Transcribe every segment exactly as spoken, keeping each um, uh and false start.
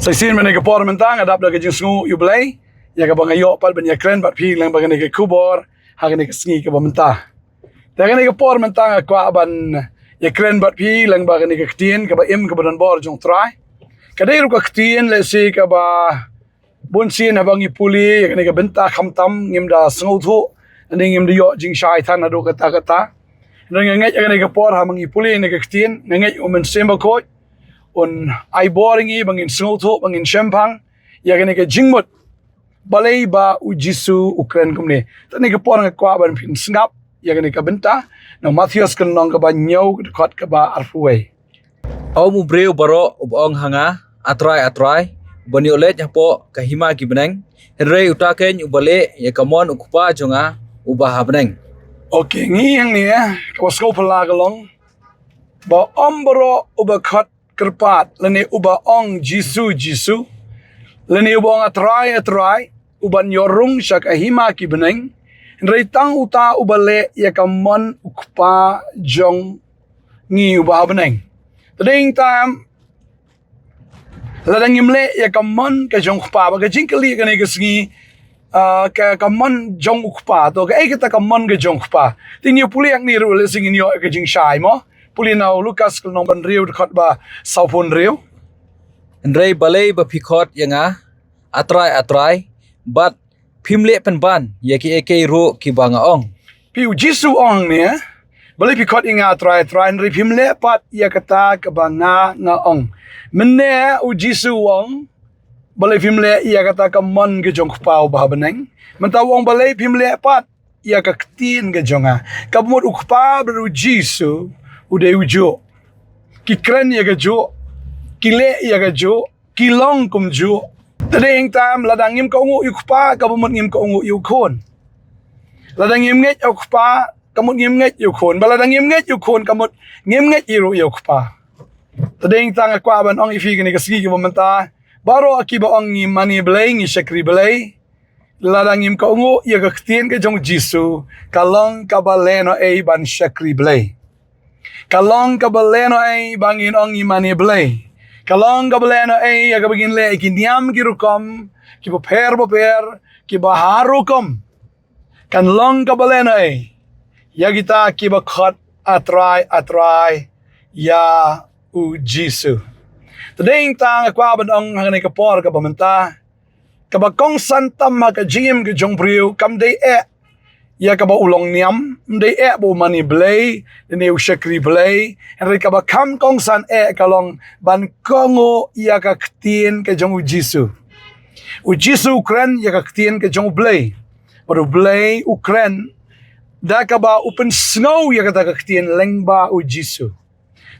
Sa shisien mynne ka por mynta nga dap da ka jingsngew ïa U Blei ïa kaba nga ïoh pat ban ïakren bad phi lyngba kane ka khubor ha kane ka sngi kaba mynta. Te kane ka por mynta nga kwah ban ïakren bad phi lyngba kane ka ktien kaba im kaba don bor jong U Trai. Ka dei ruh ka ktien lehse kaba bun sien haba ngi pule ïa kane ka bynta khamtam ngim da sngewthuh, ne ngim da ïoh jingshai than haduh katta katta. Hynrei nga ngeit ïa kane ka por haba ngi pule ïa kane ka ktien, nga ngeit U Mynsiem Bakhuid un ai bor ïa ngi ba ngin sngewthuh, ba ngin shemphang ïa kane ka jingmut balei ba U Jisu u kren kumne. Te kane ka por nga kwah ban pynsngap ïa kane ka bynta na Mathaios ka lynnong kaba hynñiew, ka dkhot kaba arphew wei. Ym u briew baroh uba ong ha nga, A Trai, A Trai, uban ïoh leit hapoh ka hima ki bneng, hynrei uta keiñ uba leh ïa ka mon U Kpa jong nga uba ha bneng. Okay, ngi hangne, kaba sngewphylla ka long ba ym baroh uba khot kyrpad lane uba ong Jisu, Jisu, lane uba ong A Trai, A Trai, uban ïoh rung sha ka hima ki bneng, hynrei tang uta uba leh ïa ka mon U Kpa jong ngi uba ha bneng. Te dei tam lada ngim leh ïa ka mon ka jong U Kpa, ba ka jingkylli kane ka sngi, ah, ka, ka mon jong U Kpa, to kaei kata ka mon ka jong U Kpa. Te ngin pule hangne ruh lehse ngin ïoh ka jingshai mo. Pule na u Lukas ka lynnong ba hynriew, dkhot ba sawphew hynriew. Hynrei balei ba phi khot ïa nga, A Trai, A Trai, bad phim leh pynban ïa kiei kiei ruh kiba nga ong. Phi, U Jisu u ong hangne, balei phi khot ïa nga A Trai, A Trai, hynrei phim leh pat ïa kata kaba nga, nga ong. Mynne U Jisu u ong balei phim leh ïa kata ka mon ka jong U Kpa uba ha bneng. Mynta u ong balei phim leh pat ïa ka ktien ka jong nga. Kaba mut U Kpa bad U Jisu u dei u juh. Ki kren ïa ka juh, ki leh ïa ka juh, ki long kumjuh. Te dei tam lada ngim kohnguh ïa U Kpa, kaba mut ngim kohnguh ïa U Khun. Lada ngim ngeit ïa U Kpa, ka mut ngim ngeit ïa U Khun. Ba lada ngim ngeit ïa U Khun, ka mut ngim ngeit ruh ïa U Kpa. Te dei tam nga kwah ban ong ïa phi kane ka sngi kaba mynta, baroh kiba ong ngi mane Blei, ngi shakri Blei, lada ngim kohnguh ïa ka ktien ka jong U Jisu, ka long kaba lehnohei ban shakri Blei. Ka long kaba lehnohei ba ngin ong ngi mane Blei. Ka long kaba lehnohei ïa kaba ngin leh ïa ki niam ki rukom kiba pher bapher, kiba har rukom. Kan long kaba lehnohei ïa kita kiba khot A Trai, A Trai ïa U Jisu. Te dei tam nga kwah ban ong ha kane ka por kaba mynta, kaba kongsan tam ha ka jingim ka jong u briew kam dei eh ïa kaba u long niam, ym dei eh ba u mane Blei, ne u shakri Blei. Hynrei kaba kham kongsan eh ka long ban kohnguh ïa ka ktien ka jong U Jisu. U Jisu u kren ïa ka ktien ka jong U Blei. Bad U Blei u kren da kaba u pynsngew ïa kata ka ktien lyngba U Jisu.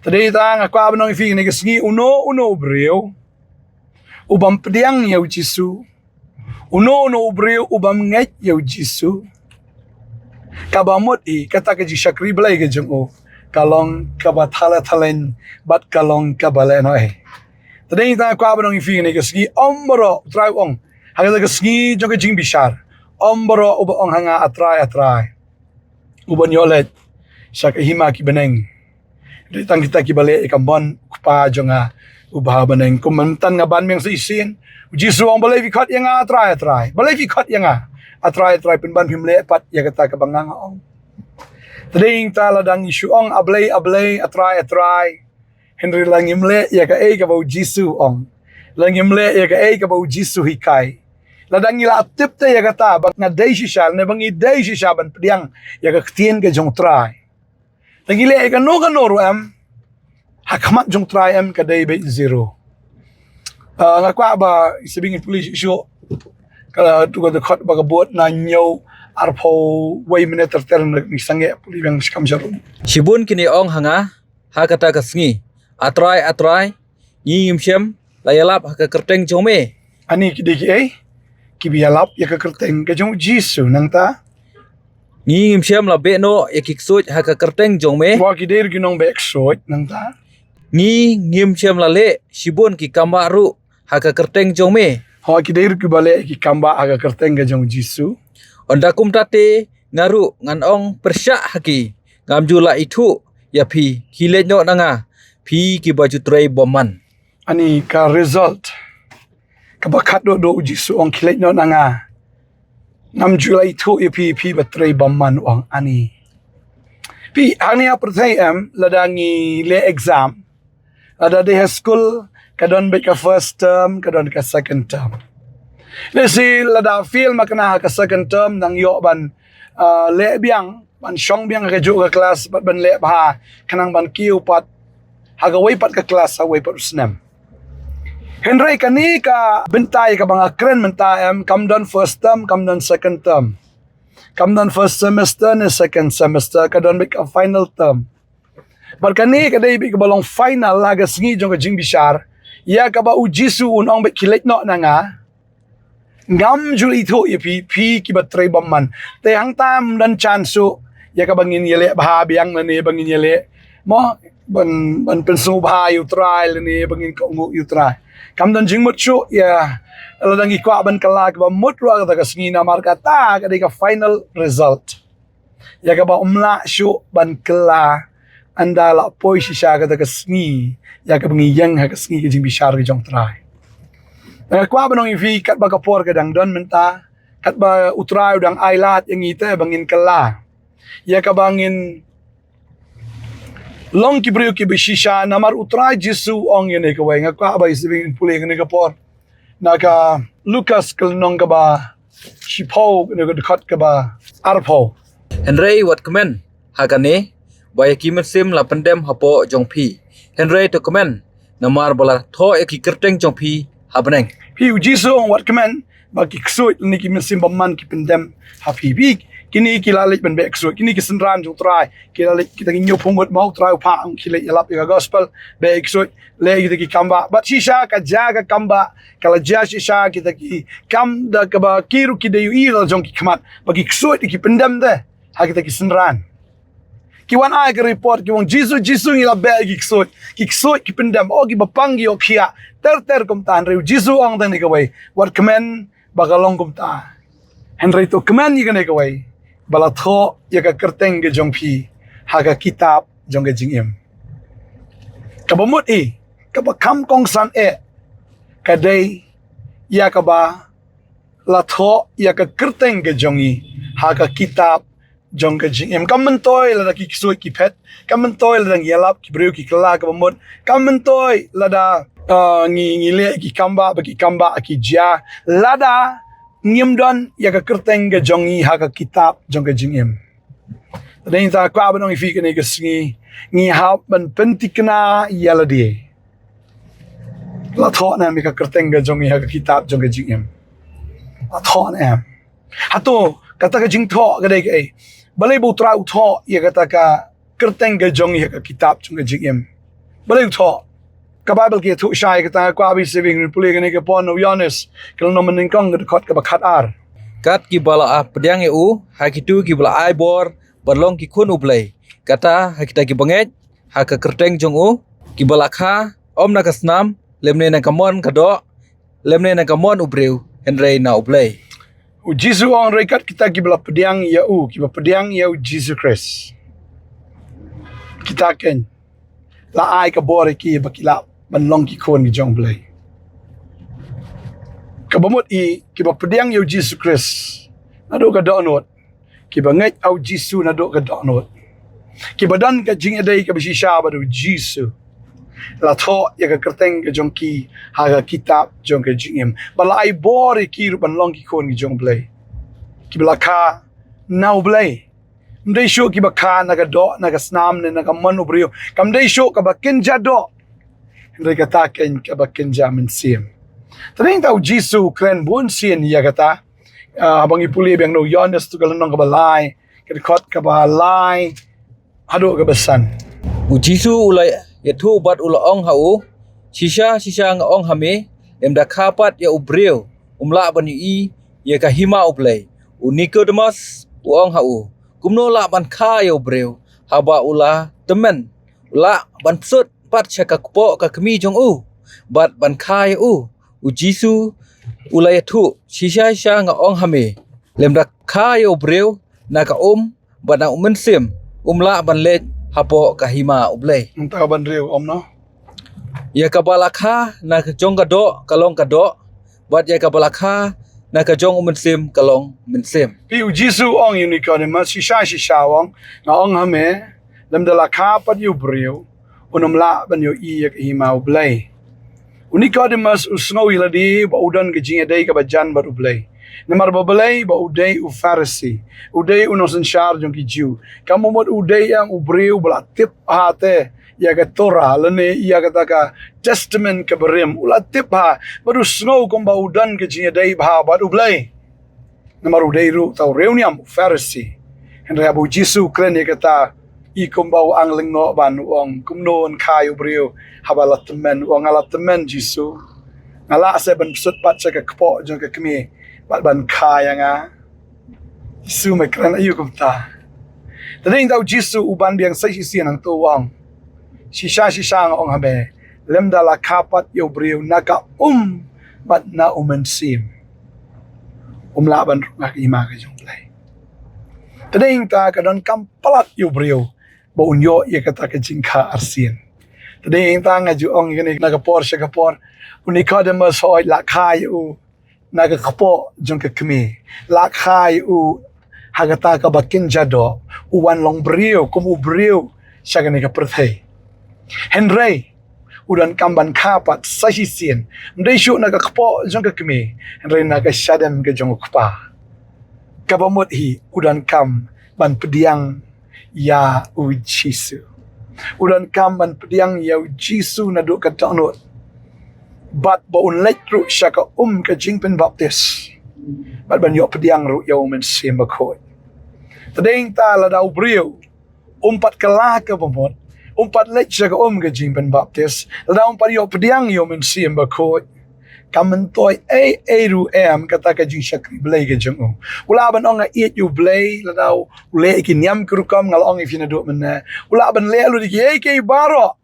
Te dei tam nga kwah ban ong ïa phi kane ka sngi, uno uno u briew u bym pdiang ïa U Jisu, uno uno u briew u bym ngeit ïa U Jisu, kaba mut hi kata ka jingshakri Blei ka jong u ka long kaba thala thalaiñ bad ka long kaba lehnohei. Te dei tam nga kwah ban ong ïa phi kane ka sngi, ym baroh, U Trai u ong ha kata ka sngi jong ka jingbishar, ym baroh uba ong ha nga A Trai, A Trai, uban ïoh leit sha ka hima ki bneng. Dei tang kita kiba leh ïa ka mon U Kpa jong nga uba ha bneng. Kum mynta nga ban meng sa shisien, U Jisu u ong balei phi khot ïa nga A Trai, A Trai. Balei phi khot ïa nga A Trai, A Trai, pynban phim leh pat ïa kata kaba nga nga ong. Te dei tam lada ngi shu ong A Blei, A Blei, A Trai, A Trai, hynrei la ngim leh ïa kaei kaba U Jisu u ong, la ngim leh ïa kaei kaba U Jisu u hikai, lada ngi la tip te ïa kata ba nga dei shisha ne ba ngi dei shisha ban pdiang ïa ka ktien ka jong U Trai, te ngi leh ïa kano kano ruh em, ha khmat jong U Trai em ka dei beit zero. Ah, nga kwah ba sa bynta pule shuh shuh, ka tu ka dkhot ba ka bud na hynñiew arphew wei minit ter ter, ngi sangeh pule biang skhem sha ruh. Shibun kin ïa ong ha nga ha kata ka sngi, A Trai, A Trai, ngi ngim shym la ïalap ha ka kyrteng jong me. Ani ki dei kiei? Kiba ïalap ïa ka kyrteng ka jong U Jisu. Nangta? Ngi ngim shym la beh noh ïa ki ksuid ha ka kyrteng jong me. Wa, ki dei ruh ki nongbeh ksuid. Nangta? Ngi ngim shym la leh shibun ki kambah ruh ha ka kyrteng jong me. Ho, ki dei ruh kiba leh ki kambah ha ka kyrteng ka jong U Jisu. Ynda kumta te nga ruh ngan ong pyrshah ha ki, ngam ju la ithuh ïa phi, khie leit noh na nga phi kiba ju trei bymman. Ani ka result Kaba khatduh duh u Jisu u ong, khie leit noh na nga. Ngam ju la ithuh ïa phi, phi ba trei bymman, u ong, ani. Phi, hangne ha pyrthei em, lada ngi leh exam, lada dei ha skul, ka don beit ka first term, ka don ka second term. Lehse lada fail ma kane ha ka second term, nang ïoh ban, ah, leh biang, ban shong biang ha kajuh ka klas, bad ban leh bha, khnang ban kiew pat ha kawei pat ka klas, ha kawei pat u snem. Hynrei kane ka bynta ïa kaba nga kren mynta em, kam don first term, kam don second term. Kam don first semester ne second semester, ka don beit ka final term. Bad kane ka dei beit kaba long final ha ka sngi jong ka jingbishar, ïa kaba u Jisu un ong beit, khie leit noh na nga. Ngam ju la ithuh ïa phi, phi kiba trei bymman. Te hangta ym don chance shuh ïa kaba ngin ïaleh bha biang lane ba ngin ïaleh, mo, ban, ban pynsngewbha ïa u Trai lane ba ngin kohnguh ïa u Trai. Kam don jingmut shuh ïa, lada ngi kwah ban kylla kaba mut ruh ha kata ka sngi, namar kata ka dei ka final result. Ïa kaba ym lah shuh ban kylla ynda la poi shisha kata ka sngi, ïa kaba ngi ïeng ha ka sngi ka jingbishar ka jong u Trai. Nga kwah ban ong ïa phi, katba ka por ka dang don mynta, katba u Trai u dang ailad ïa ngi te ba ngin kylla, ïa kaba ngin long ki briew kiba shisha, namar u Trai Jisu u ong ïa kane kawei. Nga kwah ba i sibing pule ïa kane ka por na ka Lukas ka lynnong kaba shiphew, kane ka dkhot kaba arphew. Hynrei wat kmen ha kane, ba ïa ki mynsiem la pyndem hapoh jong phi. Hynrei to kmen, namar ba la thoh ïa ki kyrteng jong phi ha bneng. Phi, u Jisu u ong wat kmen, ba ki ksuid lane ki mynsiem bymman ki pyndem ha phi. Phi, kine ki la leit ban beh ksuid, kine ki synran jong u Trai, ki la leit, kita ki hynñiewphew ngut, mo, u Trai u phah, khie leit ïalap ïa ka gospel, beh ksuid, leh kita ki kambah. Bad shisha ka jia ka kambah, ka la jia shisha kita ki kam da kaba ki ruh ki da ïohi la jong ki khmat, ba ki ksuid ki pyndem te ha kita ki synran. Ki wan ai ka report, ki ong, Jisu, Jisu, ngi la beh ki ksuid, ki ksuid ki pyndem, oh, kiba pang ki ïoh khiah, ter ter kumta. Hynrei u Jisu u ong tang ïa kawei, wat kmen ba ka long kumta. Hynrei to kmen ïa kane kawei, ba la thoh ïa ka kyrteng ka jong phi ha ka kitab jong ka jingim. Kaba mut hi, kaba kham kongsan eh, ka dei ïa kaba la thoh ïa ka kyrteng ka jong ngi ha ka kitab jong ka jingim. Kam myntoi lada ki ksuid ki phet, kam myntoi lada ngi ïalap, ki briew ki kylla kaba mut, kam myntoi lada, ah, ngi, ngi leh ki kambah, ba ki kambah ki jia, lada ngim don ïa ka kyrteng ka jong ngi ha ka kitab jong ka jingim. Te dei ngi ta kwah ban ong ïa phi kane ka sngi, ngi hap ban pynthikna ïa lade. La thoh ne em ïa ka kyrteng ka jong ngi ha ka kitab jong ka jingim? La thoh ne em? Hato kata ka jingthoh ka dei kaei? Balei ba u Trai u thoh ïa kata ka kyrteng ka jong ngi ha ka kitab jong ka jingim? Balei u thoh? Ka Baibl ka ïathuh shai, kata nga kwah ba i sibing pule ïa kane ka por na u Ïoannis ka lynnong banyngkong, ka dkhot kaba khatar. Kat kiba la pdiang ïa u ha kito kiba la ai bor ban long ki khun U Blei, kata ha kita kiba ngeit ha ka kyrteng jong u, kiba la kha, ym na ka snam, lymne na ka mon ka doh, lymne na ka mon u briew, hynrei na U Blei. U Jisu u ong, hynrei kat kita kiba la pdiang ïa u, kiba pdiang ïa u Jisu Khrist, kita kein la ai ka bor ïa ki ba ki lah ban long ki khun ki jong U Blei. Kaba mut hi, kiba pdiang ïa u Jisu Khrist naduh ka dohnud, kiba ngeit ha u Jisu naduh ka dohnud, kiba don ka jingïadei kaba shisha bad u Jisu, la thoh ïa ka kyrteng ka jong ki ha ka kitab jong ka jingim, ba la ai bor ïa ki ruh ban long ki khun ki jong U Blei, kiba la kha na U Blei. Ym dei shuh kiba kha na ka doh, na ka snam, ne na ka mon u briew. Kam dei shuh kaba kynja doh, hynrei kata kein kaba kynja mynsiem. Te dei ngi ta u Jisu u kren bun sien ïa kata. Ah, haba ngi pule biang na u Ïoannis tu ka lynnong kaba lai, ka dkhot kaba lai haduh kaba san. U Jisu u la ïathuh bad u la ong ha u, shisha shisha nga ong ha me, lymda kha pat ïa u briew, um lah ban ïohi ïa ka hima U Blei. U Nikodemus u ong ha u, kumno lah ban kha ïa u briew haba u la tymmen? U lah ban psut pat sha ka kpoh ka kmie jong u bad ban kha ïa u? U Jisu u la ïathuh, shisha shisha nga ong ha me, lymda kha ïa u briew na ka um bad na u mynsiem, um lah ban leit hapoh ka hima U Blei. Nta ban riew ym no. Ïa kaba la kha na ka jong ka doh ka long ka doh, bad ïa kaba la kha na ka jong u mynsiem ka long mynsiem. Phi, u Jisu u ong ïa u Nikodemus, shisha shisha u ong, nga ong ha me, lymda la kha pat ïa u briew, un ym lah ban ïohi ïa ka hima u Blei. U Nikodemus u sngew ïa lade ba u don ka jingïadei kaba jan bad u Blei. Namar ba balei? Ba u dei u Pharisi, u dei u nongsynshar jong ki Jiw. Ka mut u dei ïa u briew ba la tip ha te ïa ka Torah lane ïa kata ka Testament kaba rim. U la tip ha, bad u sngew kumba u don ka jingïadei bha bad u Blei. Namar u dei ruh uta u riewniam u Pharisi. Hynrei haba u Jisu u kren ïa kata, i kumba u ang lyngngoh ban, u ong, kumno yn kha ïa u briew haba la tymmen? U ong, nga la tymmen, Jisu. Nga lah seh ban psut pat sha ka kpoh jong ka kmie bad ban kha ïa nga? Jisu, me kren aïu kumta? Te dei uta u Jisu u ban biang sa shisien hangto u ong, shisha shisha nga ong ha me, lymda la kha pat ïa u briew na ka um bad na u mynsiem, um lah ban rung ha ka hima ka jong u Blei. Te dei uta ka donkam palat ïa u briew ba un ïoh ïa kata ka jingkha arsien. Te dei uta nga ju ong ïa kane, na ka por sha ka por, u Nikodemus, hooid, la kha ïa u na ka kpoh jong ka kmie, la kha ïa u ha kata kaba kynja doh, u wan long briew kum u briew sha kane ka pyrthei. Hynrei u donkam ban kha pat sa shisien, ym dei shuh na ka kpoh jong ka kmie, hynrei na ka shadem ka jong u Kpa. Kaba mut hi, u donkam ban pdiang ïa u Jisu. U donkam ban pdiang ïa u Jisu naduh ka dohnud, bad ba un leit ruh sha ka um ka jingpynbaptis, bad ban ïoh pdiang ruh ïa u Mynsiem Bakhuid. Te dei uta lada u briew um pat kylla kaba mut, um pat leit sha ka um ka jingpynbaptis, lada um pat ïoh pdiang ïa u Mynsiem Bakhuid, kam myntoi ei ei ruh em kata ka jingshakri Blei ka jong u. U lah ban ong, nga ïeit ïa u Blei, lada u leh ki niam ki rukom, nga la ong ïa phi naduh mynne. U lah ban leh lut ïa kiei kiei baroh.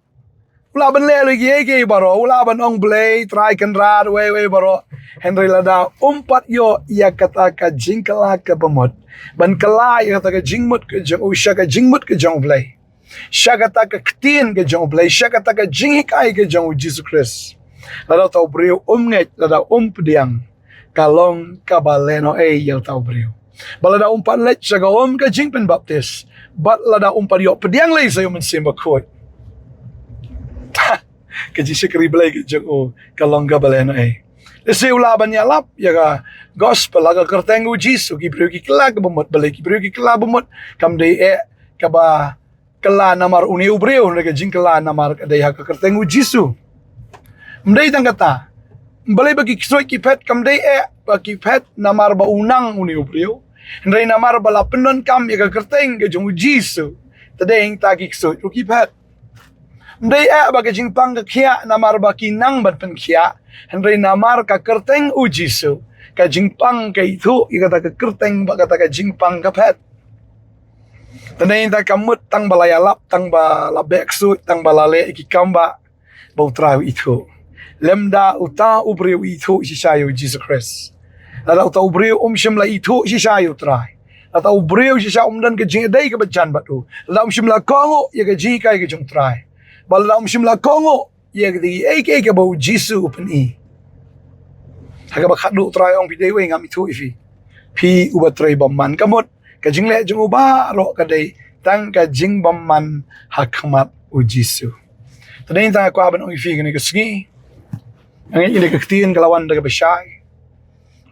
U lah ban leh lut ïa kiei kiei baroh. U lah ban ong, Blei, Trai Kynrad, wei wei baroh. Hynrei lada um pat ïoh ïa kata ka jingkylla kaba mut, ban kylla ïa kata ka jingmut ka jong u sha ka jingmut ka jong u Blei, sha kata ka ktien ka jong u Blei, sha kata ka jinghikai ka jong u Jisu Khrist, lada uta u briew um ngeit, lada um pdiang, ka long kaba lehnohei ïa uta u briew. Bad lada um pat leit sha ka um ka jingpynbaptis, bad lada um pat ïoh pdiang lei sa ïa u Mynsiem Bakhuid, ka jingshakri Blei ka jong u ka long kaba lehnohei. Lehse u lah ban ïalap ïa ka gospel ha ka kyrteng u Jisu, ki briew ki kylla kaba mut, balei ki briew ki kylla ba mut? Kam dei eh kaba kylla namar une u briew, hynrei ka jingkylla namar ka dei ha ka kyrteng u Jisu. Ym dei tang kata, balei ba ki ksuid ki phet? Kam dei eh ba ki phet namar ba u nang une u briew, hynrei namar ba la pyndonkam ïa ka kyrteng ka jong u Jisu, te dei uta ki ksuid ruh ki phet. Ym dei eh ba ka jingpang ka khiah namar ba ki nang ban pynkhiah, hynrei namar ka kyrteng u Jisu, ka jingpang ka ithuh ïa kata ka kyrteng, ba kata ka jingpang ka phet. Te dei uta, kam mut tang ba la ïalap, tang ba la beh ksuid, tang ba la leh ki kam ba, ba u Trai u ithuh. Lymda uta u briew u ithuh shisha ïa u Jisu Khrist, lada uta u briew um shym la ithuh shisha ïa u Trai, lada u briew shisha um don ka jingïadei kaba jan bad u, lada um shym la kohnguh ïa ka jinghikai ka jong u Trai, bad lada um shym la kohnguh ïa kiei kiei kaba u Jisu u pyni. Ha kaba khatduh u Trai u ong, phi dei wei, ngam ithuh ïa phi, phi uba trei bymman. Ka mut ka jingleh jong u baroh ka dei tang ka jingbymman ha khmat u Jisu. Te dei uta nga kwah ban ong ïa phi kane ka sngi, nga ngeit ïa ka ktien ka la wan da kaba shai.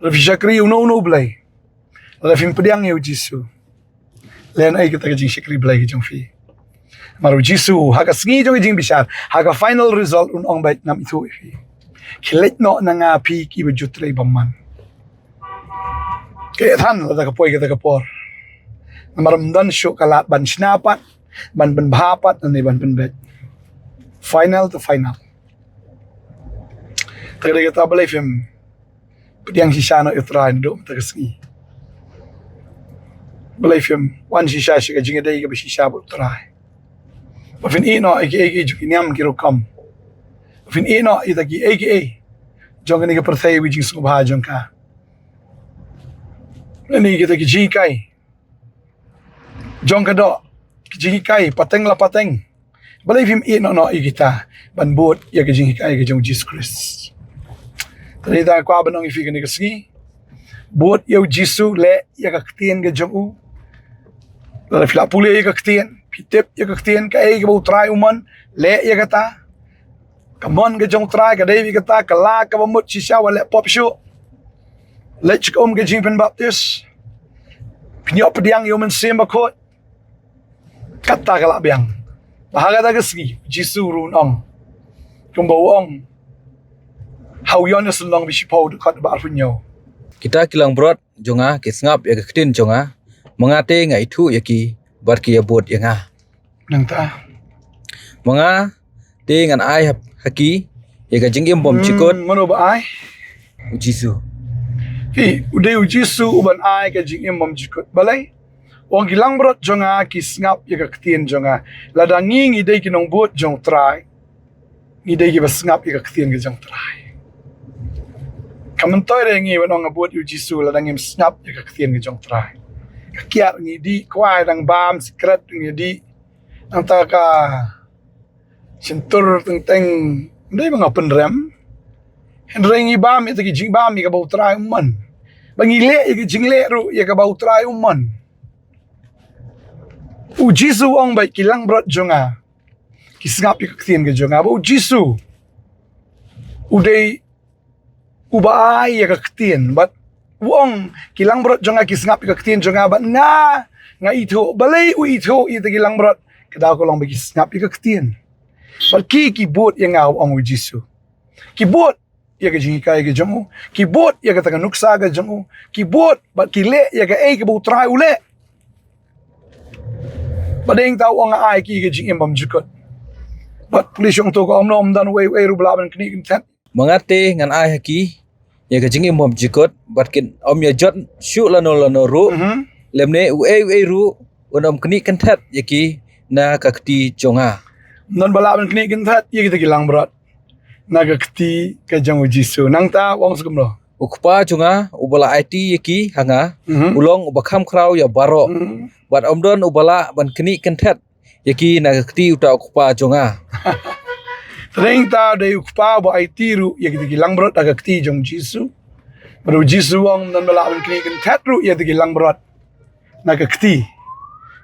Lada phi shakri uno uno u Blei, lada phim pdiang ïa u Jisu, lehnohei kata ka jingshakri Blei ka jong phi. Namar u Jisu ha ka sngi jong ka jingbishar, ha ka final result, un ong, beit, ngam ithuh ïa phi, khie leit noh na nga phi kiba ju trei bymman. Ka ïathan lada ka poi kata ka por, namar ym don shuh ka lad ban shna pat, ban pynbha pat, ne ban pynbeit. Final to final. Te ka dei kata, balei phim pdiang shisha noh ïa u Trai naduh mynta ka sngi? Balei phim wan shisha sha ka jingïadei kaba shisha bad u Trai? Ba phin ïeh noh ïa kiei kiei jong ki niam ki rukom, ba phin ïeh noh ïa kita kiei kiei jong kane ka pyrthei, ïa ka jingsngewbha jong ka, ïa kita ki jinghikai jong ka doh, ki jinghikai pateng la pateng. Balei phim ïeh noh noh ïa kita ban bud ïa ka jinghikai ka jong u Jisu Khrist? Te nga kwah ban ong ïa phi kane ka sngi, bud ïa u Jisu, leh ïa ka ktien ka jong u. Lada phi la pule ïa ka ktien, phi tip ïa ka ktien, kaei kaba u Trai u mon, leh ïa kata. Ka mon ka jong u Trai ka dei ïa kata, ka la kaba mut shisha wat leh pop shuh. Leit sha ka um ka jingpynbaptis. Pynïoh pdiang ïa u Mynsiem Bakhuid. Kata ka la biang. Bad ha kata ka sngi, Jisu ruh u ong, kumba u ong ha u Ïoannis lynnong ba shiphew, dkhot ba arphew hynñiew. Kita ki langbrot jong nga ki sngap ïa ka ktien jong nga, ma nga te nga ithuh ïa ki, bad ki ïabud ïa nga. Nangta, ma nga te ngan ai ha, ha ki ïa ka jingim bymjukut. Hmm, mano ba ai? U Jisu. Phi, u dei u Jisu uban ai ka jingim bymjukut. Balei? U ong ki langbrot jong nga ki sngap ïa ka ktien jong nga. Lada ngi ngi dei ki nongbud jong u Trai, ngi dei kiba sngap ïa ka ktien ka jong u Trai. Kam myntoi re ngi ban ong nga bud ïa u Jisu lada ngim sngap ïa ka ktien ka jong u Trai. Ka kiad ngi dih, kwai dang bam, sikret ngi dih. Nangta ka shyntur teng teng, ym dei ba nga pynrem. Hynrei ngi bam ïa kita ki jingbam ïa kaba u Trai u mon. Ba ngi leh ïa ki jingleh ruh ïa kaba u Trai u mon. U Jisu u ong ba ki langbrot jong nga ki sngap ïa ka ktien ka jong nga. Ba u Jisu u dei uba ai ïa ka ktien, bad u ong ki langbrot jong nga ki sngap ïa ka ktien jong nga, bad nga, nga ithuh. Balei u ithuh ïa kita ki langbrot? Ka daw ka long ba ki sngap ïa ka ktien. Bad ki, ki bud ïa nga, u ong u Jisu. Ki bud ïa ka jinghikai ka jong u. Ki bud ïa kata ka nuksa ka jong u. Ki bud bad ki leh ïa kaei kaba u Trai u leh. Bad dei ta u ong nga ai ki ïa ka jingim bymjukut. Bad pule shong to ka ong, ym don uei uei ruh ba lah ban knieh kynthet. Ma nga te ngan ai ha ki ïa ka jingim bymjukut, bad kin ym ïa jot shuh lano lano ruh. Mhm. Lymne uei uei ruh un ym knieh kynthet ïa ki na ka kti jong nga. Ym don ba lah ban knieh kynthet ïa kita ki langbrot na ka kti ka jong u Jisu. Nangta u ong sa kumno? U Kpa jong nga uba la aiti ïa ki ha nga, mhm, u long uba kham khraw ïa baroh. Mhm. Bad ym don uba lah ban knieh kynthet ïa ki na ka kti uta u Kpa jong nga. Te dei ta, dei u Kpa uba aiti ruh ïa kita ki langbrot ha ka kti jong u Jisu. Bad u Jisu u ong ym don ba lah ban knieh kynthet ruh ïa kita ki langbrot na ka kti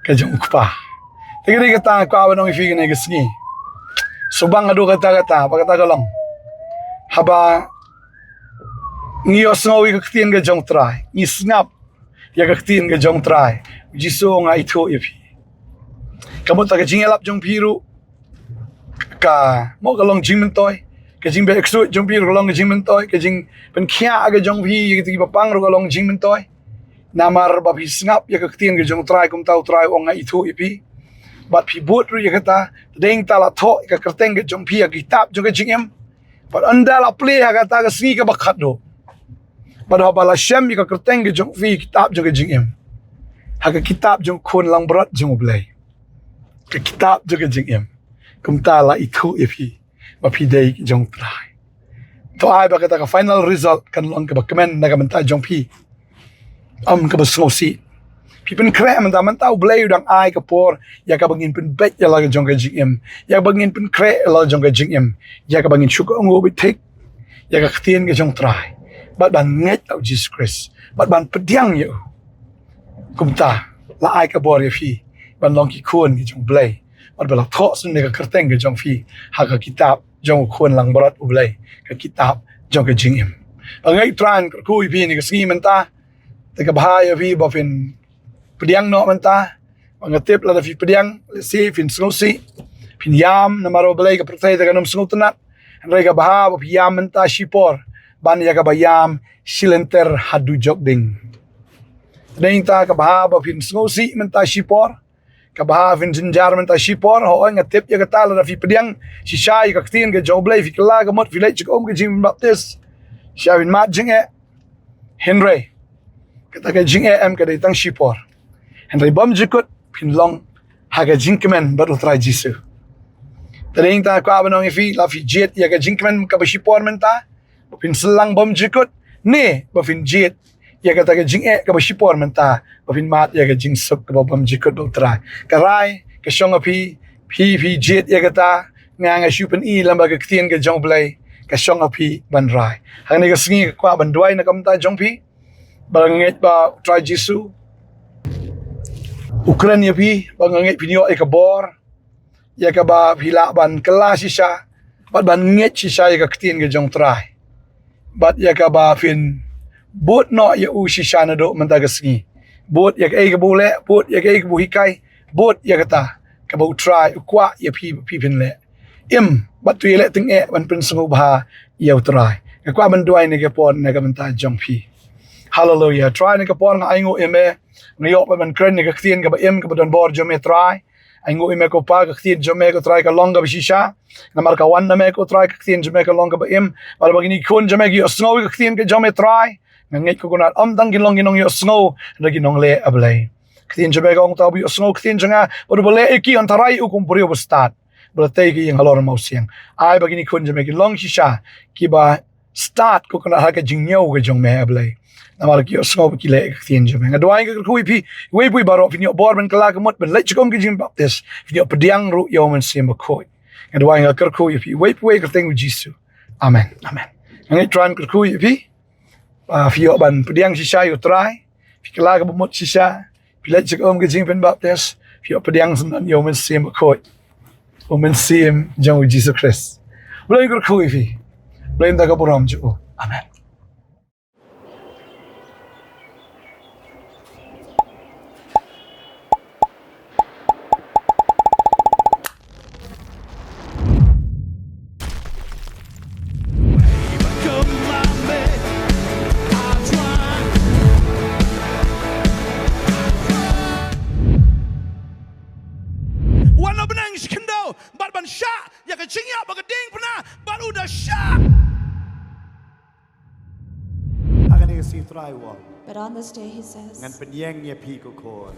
ka jong u Kpa. Te ka dei kata nga kwah ban ong ïa phi kane ka sngi. Sngewbang haduh katta katta, ba kata ka long, haba ngi ïohsngew ïa ka ktien ka jong u Trai, ngi sngap ïa ka ktien ka jong u Trai, u Jisu u ong nga ithuh ïa phi. Ka mut ta ka jingïalap jong phi ruh ka, mo, ka long jingmyntoi. Ka jingbeh ksuid jong phi ruh ka long ka jingmyntoi. Ka jingpynkhiah ka jong phi ïa kita kiba pang ruh ka long jingmyntoi. Namar ba phi sngap ïa ka ktien ka jong u Trai, kumta u Trai u ong nga ithuh ïa phi. Bad phi bud ruh ïa kata, te dei ta la thoh ïa ka kyrteng ka jong phi ha ka kitab jong ka jingim. Bad ynda la plie ha kata ka sngi kaba khatduh, bad haba la shem ïa ka kyrteng ka jong phi ha ka kitab jong ka jingim, ha ka kitab jong u Khun Langbrot jong U Blei, ka kitab jong ka jingim, kumta la ithuh ïa phi ba phi dei jong u Trai. To ai ba kata ka final result kan long kaba kmen na ka bynta jong phi, ym kaba sngewsih. Phi pynkhreh mynta, mynta U Blei u dang ai ka por ïa kaba ngin pynbeit ïa la ka jong ka jingim, ïa kaba ngin pynkhreh ïa la ka jong ka jingim, ïa kaba ngin shu kohnguh beit thik ïa ka ktien ka jong u Trai, bad ban ngeit ïa u Jisu Khrist, bad ban pdiang ïa u. Kumta la ai ka bor ïa phi ban long ki khun ki jong U Blei, bad ba la thoh shuh ïa ka kyrteng ka jong phi ha ka kitab jong u Khun Langbrot U Blei, ka kitab jong ka jingim. Ba nga kyrkhu ïa phi ha kane ka sngi mynta, te kaba bha ïa phi ba phin pdiang noh mynta. Ba nga tip lada phi pdiang, lehse phin sngewsih, phin ïam, namar U Blei ka pyrthei te kan ym sngewtynnad. Hynrei kaba bha ba phi ïam mynta shipor, ban ïa kaba ïam shilynter haduh jok ding. Te dei ta kaba bha ba phin sngewsih mynta shipor, kaba bha phin jynjar mynta shipor. Hooid, nga tip ïa kata, lada phi pdiang shisha ïa ka ktien ka jong U Blei, phi kylla ka mut, phi leit sha ka um ka jingpynbaptis, shisha phin mad jingeh. Hynrei kata ka jingeh em, ka dei tang shipor. Hynrei bymjukut phin long ha ka jingkmen bad U Trai Jisu. Te dei ta kwah ban ong ïa phi, la phi jied ïa ka jingkmen kaba shipor mynta, ba phin syllang bymjukut, ne ba phin jied ïa kata ka jingeh kaba shipor mynta, ba phin mad ïa ka jingsuk kaba bymjukut bad U Trai. Ka rai ka shong ha phi, phi, phi jied ïa kata. Nga, nga shu pyni lem bad ka ktien ka jong U Blei, ka shong ha phi ban rai. Hangne ka sngi nga kwah ban duwai na ka bynta jong phi, ba nga ngeit ba U Trai Jisu u kren ïa phi, ba nga ngeit phin ïoh ïa ka bor, ïa kaba phi lah ban kylla shisha bad ban ngeit shisha ïa ka ktien ka jong U Trai, bad ïa kaba phin bud noh ïa u shisha naduh mynta ka sngi. Bud ïa kaei kaba u leh, bud ïa kaei kaba u hikai, bud ïa kata kaba U Trai u kwah ïa phi ba phi phin leh. Im bad to ïaleh tyngeh ban pynsngewbha ïa U Trai. Nga kwah ban duwai na ka por na ka bynta jong phi. Haleluia. Trai, na ka por nga ainguh ïa me, nga ïoh pat ban kren ïa ka ktien kaba im kaba don bor jong me, Trai. Ainguh ïa me ko Pa, ka ktien jong me ko Trai ka long kaba shisha. Namar ka wan na me ko Trai, ka ktien jong me ka long kaba im. Bad ba kine ki khun jong me ki ïohsngew ïa ka ktien ka jong me, Trai, nga ngeit ko Kynrad, ym tang kin long ki nongïohsngew, hynrei ki nongleh, A Blei. Ka ktien jong me ka ong, uta uba ïohsngew ka ktien jong nga bad uba leh ïa ki, yn tharai u kum u briew ba stad ba la tei ha ïing halor u mawsiang. Ai ba kine ki khun jong me kin long shisha kiba stad ko Kynrad ha ka jingñiew ka jong me, A Blei. Namar ki ïohsngew bad ki leh ïa ka ktien jong me. Nga duwai, nga kyrkhu ïa phi, iwei pa iwei baroh phin ïoh bor ban kylla ka mut ban leit sha ka um ka jingbaptis, phin ïoh pdiang ruh ïa U Mynsiem Bakhuid. Nga duwai, nga kyrkhu ïa phi, iwei pa iwei, ha ka kyrteng U Jisu. Amen. Amen. Nga ngeit Trai un kyrkhu ïa phi. Ah, phi ïoh ban pdiang shisha ïa U Trai, phi kylla kaba mut shisha, phi leit sha ka um ka jingpynbaptis, phi ïoh pdiang syndon ïa U Mynsiem Bakhuid, U Mynsiem jong U Jisu Khrist. U Blei un kyrkhu ïa phi. U Blei un da ka burom jong u. Amen. Wan na bneng shi khyndew bad ban shah ïa ka jingïap ba ka diengphna bad u da shah. Ha kane ka sngi Trai u ong, But on this day, he says, ngan pynïeng ïa phi ko khun.